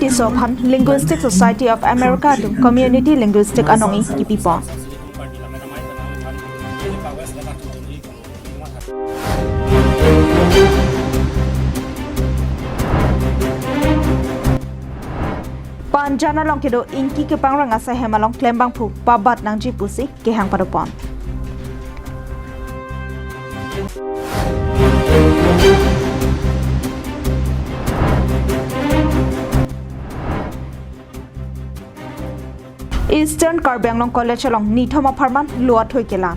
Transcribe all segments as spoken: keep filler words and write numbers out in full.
Tisso aphan Linguistic Society of America atum Community Linguistic anong-e kipipon. Panjan along kedo Ingki Kepangreng asai hem along klembangphu pabat nangji pusi kehang padopon. Eastern Karbi Anglong College along nithom apharman lo athoi kelang.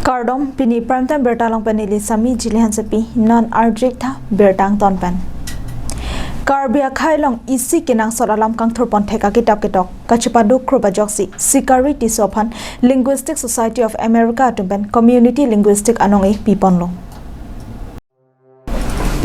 Kardom, pini Prime Time birta along pen neli Sami Jili Hansepi, non arjik tha birta angton pen. Karbi akhei along isi kenangsot alam kangthurpon thek akitap ketok kachepaduk krup ajoksi Sikari Tisso aphan Linguistic Society of America atum pen Community Linguistic anong-e piponlo.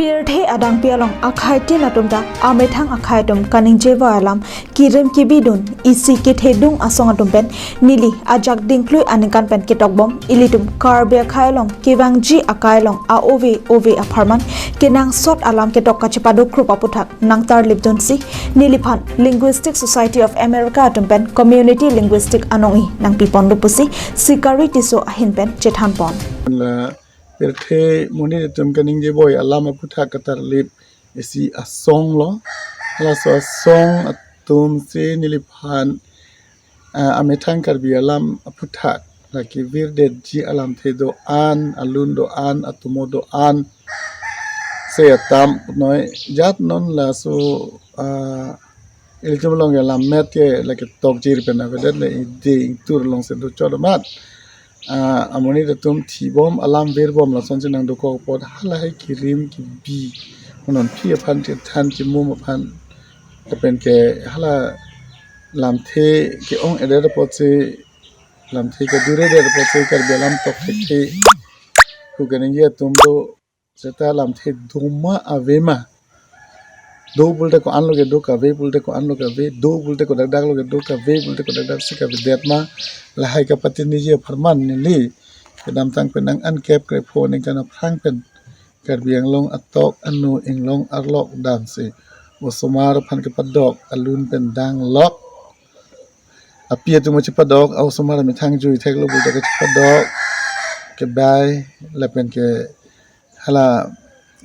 Pirthe adangpi along akheitin atum ta amethang akhei atum kaningjevoi alam kirim kibidun isi kethedung asong atum pen neli ajak dingklui aningkan pen ketokbom ilitum Karbi akhei along kevangji akai along a-ove ove apharman kenangsot alam ketok kachepaduk krup aputhak nangtarlipdunsi neliphan Linguistic Society of America atum pen Community Linguistic anong-e nangpiponlo pusi Sikari Tisso ahin pen chethanpon. La pirthe monit atum kaningjevoi alam aputhak katarlip isi asong lo. Halaso asong atumsi neliphan, ah, amethang Karbi alam aputhak lake virdetji alamthe do-an, alun do-an, atomo do-an, se atam noi jat non laso, ah, ilitum along ke lammet ke lake tokjir pen avedet le ide ingtur alongsi dochot amat. Ah, amonit atum thibom alam virbom lasonsi nangdokok apot halahei kirim kibi, non phi aphan chethan chimum aphan lapen ke hala lamthe ke-ong-edet apotsi lamthe keduredet apotsi Karbi alam tok thekthe hu keningje atum do seta lamthe doma avema. Do pulote ko-an lo kedo, kave pulote ko-an lo kave, do pulote kodakdak lo kedo, kave pulote kodakdak si kavedet ma. Lahai kapatiniji apharman neli kedamtang pen nang an kep krepho ningkan aphrang pen Karbi Anglong atok anu inglong arlok damsi osomar aphan kepadok alun pen danglok. Api atum chepadok, a-osomar amethang jui theklo pulote kachepadok, kebai lapen ke hala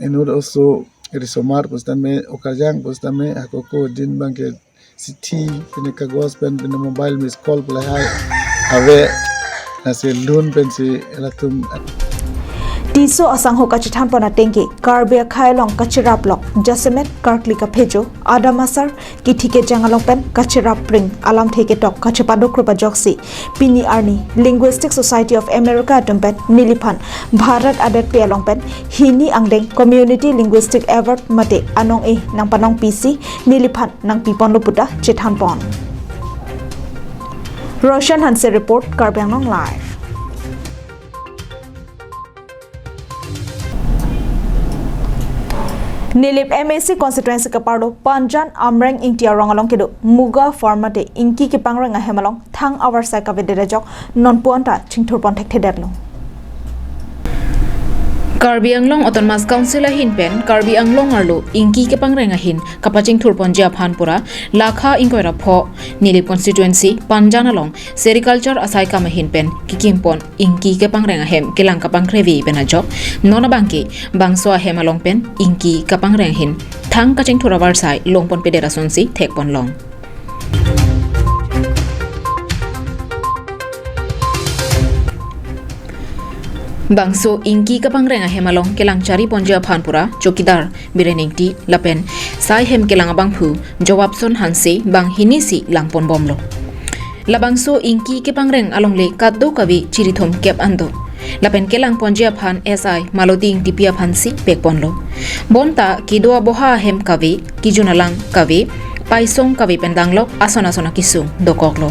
inut oso risomar pusitame okarjang pusitame hakoko din abang ke sithi pine kagos pen pine mobile miss call pu lahai ave, lasi lun pensi latum. Tisso asangho kachethanpon atengke Karbi akhei along kacheraplok jasemet karkli kaphejo, adam asar, kithi kejang along pen kacherap pring alamthe ketok kachepaduk krup ajoksi pini arni Linguistic Society of America atum pen neliphan Bharat adetpi along pen hini angdeng Community Linguistic Award mate anong-e nangpanongpisi neliphan nangpiponlo puta chethanpon. Roshan Hanse report, Karbi Anglong Live. Nilip M A C constituency kaparlo Panjan Amreng Ingti arong along kedo Muga Farm mate Ingki Kepangreng ahem along thang avarsai kavedet ajok nonpu anta chingthurpon thekthedetlo. Karbi Anglong Autonomous Council ahin pen Karbi Anglong arlo Ingki Kepangreng ahin kapachingthurponji aphan pura lakha ingkoi ra pho Nilip constituency Panjan along sericulture asaikam ahin pen kikimpon Ingki Kepangreng ahem kelang kapangkrevi pen ajok non abangke bangso ahem along pen Ingki Kepangreng ahin thang kachingthur avarsai longponpedet asonsi thekponlong. Bangso Ingki Kepangreng ahem along kelang chariponji aphan pura chowkidar Biren Ingti lapen sai hem kelang abangphu Jowapson Hanse bang hinisi langponbomlo. Labangso Ingki Kepangreng alongle kadokave chirithom kep an do. Lapen kelangponji aphan S I Maloti Ingtipi aphansi pekponlo. Bonta kedo aboha ahem kave, kejun alang kave, paisong kave pen danglok ason ason akesung dokoklo.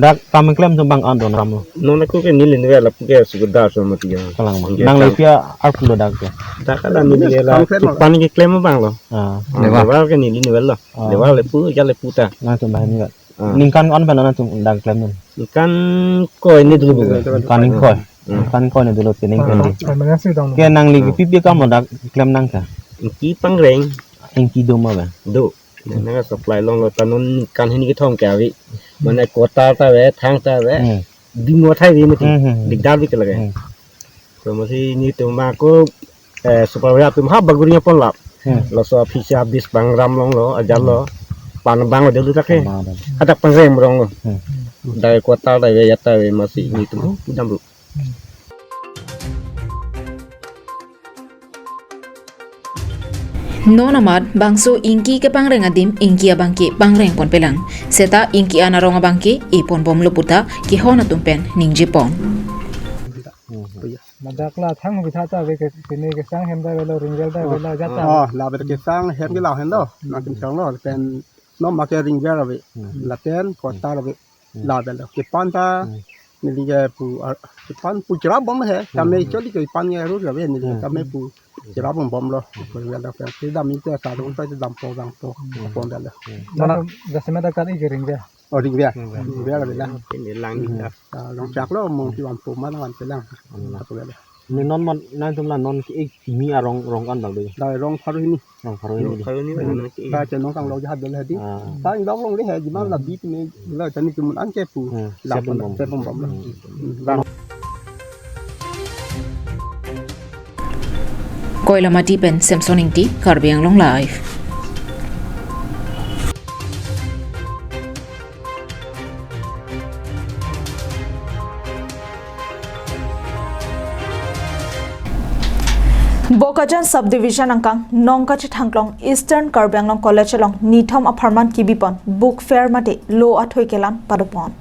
Dak pamengklem atum bang an do nang lo. Non aku ke neli neli la puke sudah sama tiga. Kalang bang. Nang lepi arpu lo dak ke. Dak ada neli la pan keklem abang lo. Ah. Lebar ke neli neli lo. Ah. Lebar lepu ya lepu ta. Nangtum bahan neli. Ah. Ningkan an pen nangtum dak klem non. Ningkan koi ni dulu. Ningkan ingkoi. Hmm. Kan ko ne dolo tening Ah, kan. Permanent si dong. Ke nangli Hmm. pipi kam dak klem nang ka. Ingki pangreng. Ingki do ma ba. Do. Nang supply longlo ta non kan hini kethom ke ave. Mane kota ta ave, thang ta ave. Hmm. Ding mo thai ave mati. Hmm, hmm, hmm. Dikdar bi ke lage. Hmm. To masi netum ako, eh, supervisor atum ha baguri nya ponlap. Hmm. Laso aphi si habis bang ram longlo, ajal lo. Hmm. Pan bang lo dulu tak he. Pan bang. Hadak pangreng rong lo. Hmm. Dai kota dai ve yata ve masi netum pudam lo. Non amat bangso ingki kepangreng adim ingki abangke pangreng ponpelang. Seta ingki an arong abangke e ponbomlo puta kehon atum pen ningje pon. Ladak la thang bitha ta ave ke, pini kesang hem ta avelo, ring well ta avelo, jat ta. Oh, la bet kesang hem ke la hen do. Nangtum chong lo, pen non ma ke ring well ave. Hmm. Lapen kota ave. Hmm. La avelo. Kepan ta, Hmm. neli ke pu, ah, kepan pu cherap bom he. Kami Hmm. actually kepan ke ru ave neli. Hmm. Kami pu cherap bom bom lo. Pu avelo. Kedam ite ta dong ta dam po dam po. Hmm. Pon avelo. Hmm. Mana jasemet ta kali ke ring well. Oh, ring well. Ring well. Ring well avelo. Ini lang Hmm. kita. Ah, rong chak lo, mo ki wan po mana wan pelang. Hmm. Pu avelo. Ne non man, nangtum la non ke-ik kimi arong rong kan bang do. Dai rong pharo hini. Rong pharo hini. Rong pharo hini, hmm. Mana ke-ik. Ba chenong kanglo jahad dolo hadi. Ah. Ba inglong long le hadi ma la Hmm. bit ne la chani tumun an ke pu. Hmm. La Sepon pon bom. Sepon bom. Hmm. Hmm. Koilamati pen Samson Ingti, Karbi Anglong Live. Bokajan Subdivision angkang Nongkachethangklong Eastern Karbi Anglong College along nithom apharman kibipon book fair mate lo athui kelan padopon.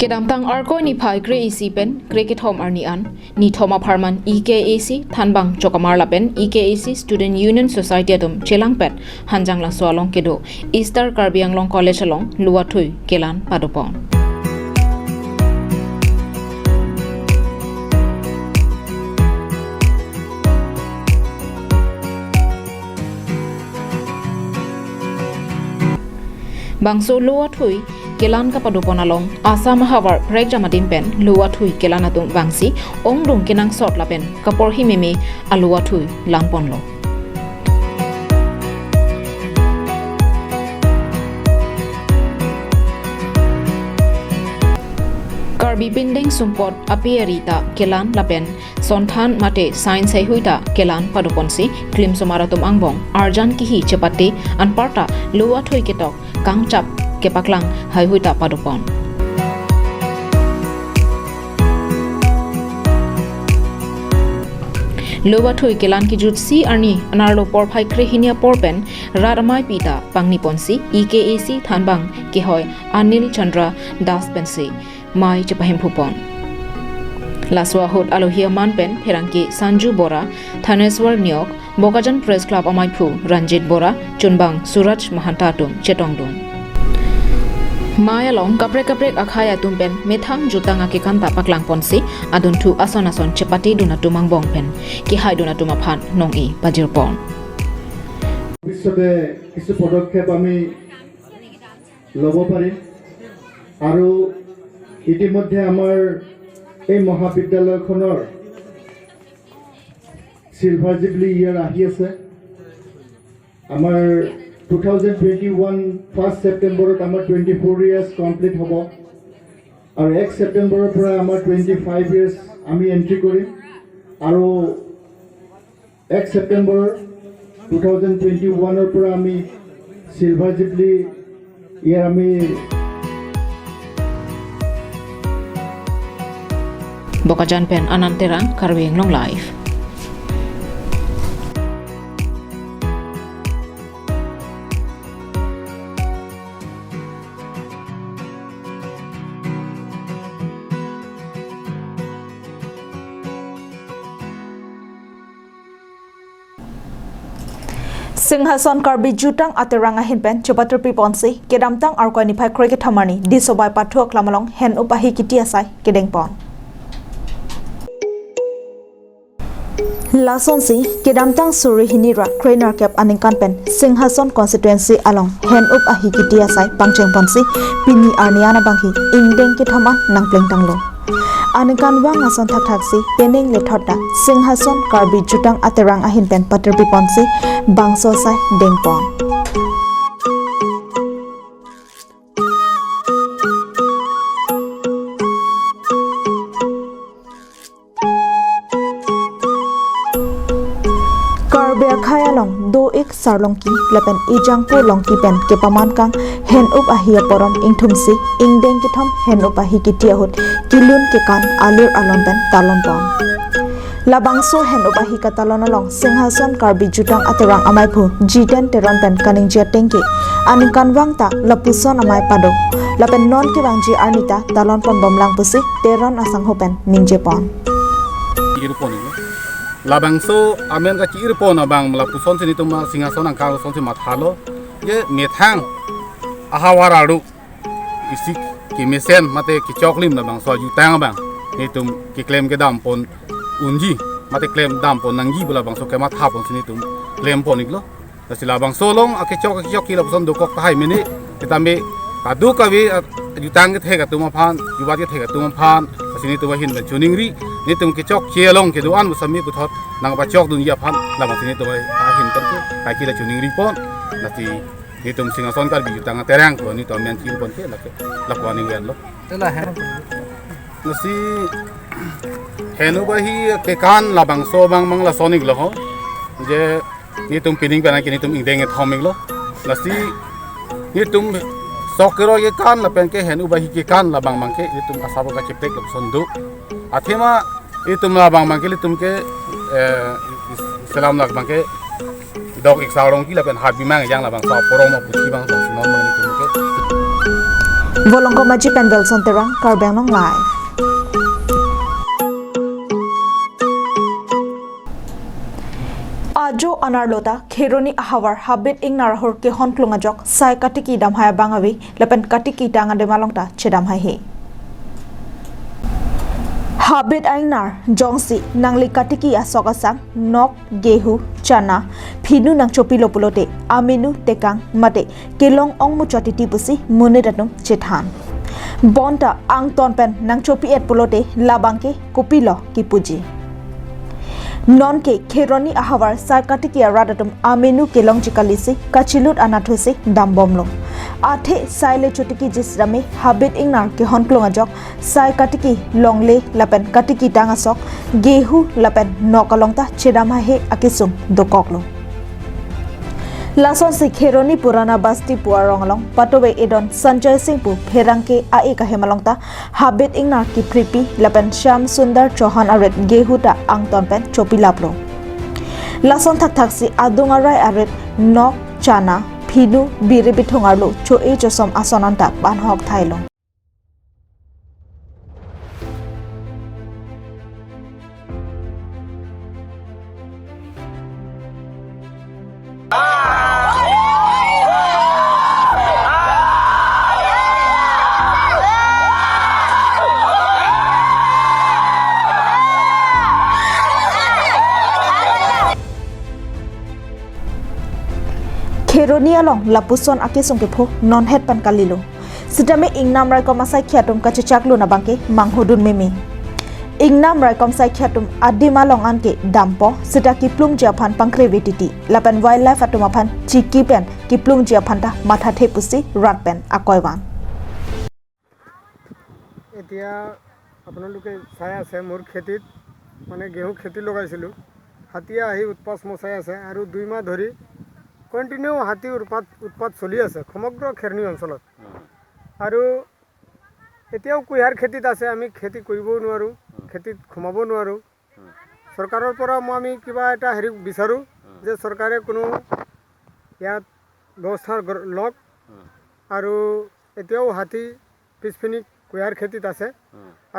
Kedamtang Arkoi niphai kre-isi pen kre-kethom arni an nithom apharman E K A C thanbang chokamar lapen E K A C Student Union Society atum chelangpet Hanjanglangso along kedo Eastern Karbi Anglong College along lo athui kelan padopon. Bangso lo athui kelan kapadopon along Assam ahavar prekjam adim pen lo athui kelan atum vangsi ongdung kenangsot lapen kaporhi meme alo athui lanponlo. Karbi pindeng sumpot ape ari ta kelan lapen sonthan mate science heihui ta kelan padoponsi klimsomar atum angbong arjan kihi chepate anparta lo athui ketok kangchap kepaklang heihui ta padopon. Lo athui kelan kejutsi arni anerlo porphai krehini apor pen rat amei pi ta pangniponsi E K A C thanbang kehoi Anil Chandra Das pensi mei chepahemphu pon. Laso ahut alohi aman pen pherangke Sanju Bora, Thaneswar Neok, Bokajan Press Club amaiphu Ranjit Bora, chunbang Suraj Mahanta atum chetongdun. Mei along kaprek kaprek akhei atum pen methang jutang akekan ta paklangponsi adunthu ason ason chepatedun atum angbong pen kehaidun atum aphan nong-e pajirpon. ভৱিষ্যতে কিছু পদক্ষেপ আমি ল'ব পাৰিম। আৰু ইতিমধ্যে আমাৰ এই মহাবিদ্যালয়খনৰ চিলভাৰ জুবলি ইয়াৰ আহি আছে। আমাৰ two thousand twenty one first ছেপ্টেম্বৰত আমাৰ টুৱেণ্টি ফ'ৰ ইয়াৰ্ছ কমপ্লিট হ'ব। আৰু এক ছেপ্টেম্বৰৰ পৰা আমাৰ টুৱেণ্টি ফাইভ ইয়াৰ্ছ আমি এণ্ট্ৰি কৰিম। আৰু এক ছেপ্টেম্বৰ টু থাউজেণ্ড টুৱেণ্টি ওৱানৰ পৰা আমি চিলভাৰ জুবলি ইয়াৰ আমি Bokajan pen Anand Terang, Karbi Anglong Live. Singhason Karbi Jutang Aterang ahin pen chepatrupi ponsi kedamtang Arkoi niphai krekethom arni Disobai Pathu Aklam along hen-up ahi kiti asai kedengpon. Lasonsi kedamtang suri hini ra krenerkep aningkan pen Singhason constituency along hen-up ahi kiti asai pangchengponsi pini arni an abangke ingdeng kethom an nangplengtanglo. Aningkanvang ason thakthaksi penang lethot ta Singhason Karbi Jutang Aterang ahin pen patirpi ponsi bangso asai dengpon. Karbi akhei along do-ik Sarlongki lapen Ejangpo Longki pen kepamankang hen-up ahi aporom ingthumsi ingdeng kethom hen-up ahi kiti ahut kilun kekan alir alon pen talonpon. Labangso hen-up ahi katalon along Singhason Karbi Jutang Aterang amaiphu Jiten Teron pen kaningje atengke aningkanvang ta lapuson amei pado lapen non kevangji arni ta talonponbomlang pusi Teron asangho pen ningjepon. Irpon ini. Labangso amen kachirpon abang lapuson si netum Singhason angkang lason si mathalo. Ye methang ahavar aru isi kemesen mate kechoklim labangso ajutang abang netum keklem kedam pon unji mate klem dam pon nangji pu labangso kemathapon si netum klempon iklo. Lasi labangso along akechok akechok ke lapuson dokok tahai mene. Tame kadokave, ah, jutang kethek atum aphan, jubat kethek atum aphan, lasi netum ahin pen choningri, netum kechokche along kedo-an pu sami puthot nangpachokdunji aphan labangsi netum ahin pen ke kaike la choningripon. Lasi netum Singhason Karbi Jutang Aterang ko netum amen chirpon ke lake lapu aning lo. Ela hen. Lasi hen-up ahi kekan labangso abang mang lason iklo ho. Je netum pining pen ke netum ingdeng kethom iklo. Lasi netum sok kero kekan lapen ke hen-up ahi kekan labang abang ke netum asabo kacheprek lapuson do. Athema netum labang abang ke netum ke, eh, selam lak abang ke dok-ik Sarlongki lapen Habimang Ejang labangso aporom aputhi abang lapuson non abang netum ke. Volongkom Aji pen Wilson Terang, Karbi Anglong Live. Ajo anerlo ta Kheroni ahavar Habit Ingnar ahur kehonklung ajok sai katiki damhai abang ave lapen katiki tang adim along ta chedamhaihe. Habit Ingnar jongsi nangli katiki asok asang nok, gehu, chana, phinu nangchopilo pulote amenu tekang mate kelong ongmuchot titi pusi monit atum chethan. Bonta angton pen nangchopi-et pulote labang ke kopilo kipuji. Nonke Kheroni ahavar sai katiki arat atum amenu kelongji kalisi kachelut anatthu si dambomlo. Athe sai le chotikiji sitame Habit Ingnar kehonklung ajok sai katiki longle lapen katiki tang asok, gehu lapen nok along ta chedamhaihe akesung dokoklo. Lasonsi Kheroni Purana Basti pu arong along patobe edon Sanjay Singh pu pherangke a-ik ahem along ta Habit Ingnar kiphripi lapen Shyam Sundar Chauhan arit gehu ta angton pen chopilaplo. Lason thakthaksi adung arei arit nok, chana, phinu, biri bithung arlo cho-e chosom ason anta banghok thailo. Kheroni along lapuson akesung kepho nonhet pen kalilo. Sitame ingnam raikom asaikhi atum kachechaklo nabangke manghodun meme. Ingnam raikom saikhi atum adim along anke dampo sita kiplungji aphan pangkre-ve titi lapen wildlife atum aphan chiki pen kiplungji aphan ta mathathe pusi rat pen akoi van. এতিয়া আপোনালোকে চাই আছে, মোৰ খেতিত মানে গেহু খেতি লগাইছিলোঁ, হাতীয়ে আহি উৎপাত মচাই আছে আৰু দুই মাহ ধৰি কণ্টিনিউ হাতীৰ উৎপাত উৎপাত চলি আছে সমগ্ৰ খেৰণি অঞ্চলত। আৰু এতিয়াও কুঁহিয়াৰ খেতিত আছে, আমি খেতি কৰিবও নোৱাৰোঁ, খেতিত সোমাব নোৱাৰোঁ। চৰকাৰৰ পৰা মই আমি কিবা এটা হেৰি বিচাৰোঁ যে চৰকাৰে কোনো ইয়াত ব্যৱস্থা গ্ৰ- লওক। আৰু এতিয়াও হাতী পিছপিনি কুঁহিয়াৰ খেতিত আছে।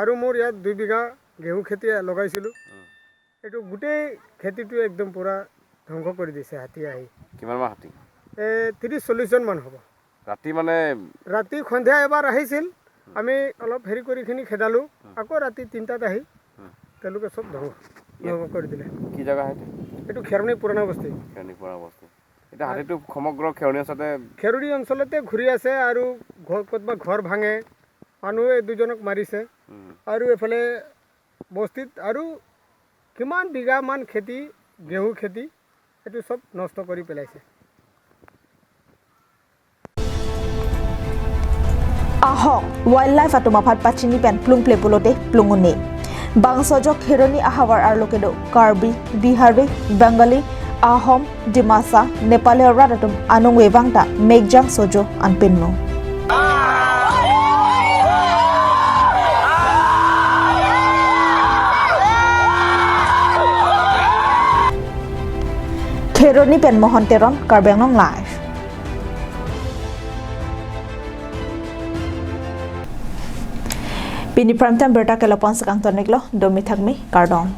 আৰু মোৰ ইয়াত দুই বিঘা ঘেঁহু খেতি লগাইছিলোঁ। এইটো গোটেই খেতিটো একদম পূৰা ধ্বংস কৰি দিছে হাতী আহি। কিমান মান হাতী? এ, ত্ৰিছ চল্লিছজনমান হ'ব। ৰাতি মানে? ৰাতি সন্ধিয়া এবাৰ আহিছিল, আমি অলপ হেৰি কৰি খিনি খেদালোঁ। আকৌ ৰাতি তিনিটাত আহি তেওঁলোকে চব ধ্বংস ধ্বংস কৰি দিলে। কি জেগা হয় এইটো? এইটো খেৰণি পুৰণা বস্তি। খেৰণি পুৰণা বস্তি। এতিয়া হাতীটো সমগ্ৰ খেৰণি অঞ্চলতে? খেৰণি অঞ্চলতে ঘূৰি আছে আৰু ঘৰ, ক'তবা ঘৰ ভাঙে, মানুহ এই দুজনক মাৰিছে। আৰু এইফালে বস্তিত আৰু কিমান বিঘামান খেতি, ঘেঁহু খেতি, এইটো চব নষ্ট কৰি পেলাইছে। Ahok, wildlife atum aphan pachini pen plungple pulote plung un-e. Bangso ajok Kheroni ahavar arlo kedo Karbi, Bihari, Bengali, Ahom, Dimasa, Nepali arat atum anung vevang ta mekjang sojo an pinmu. Kheroni pen Mohon Teron, Karbi Anglong Live. Pini prime time birta ke lapu-an si kangton-iklo, domi thakmi, kardom.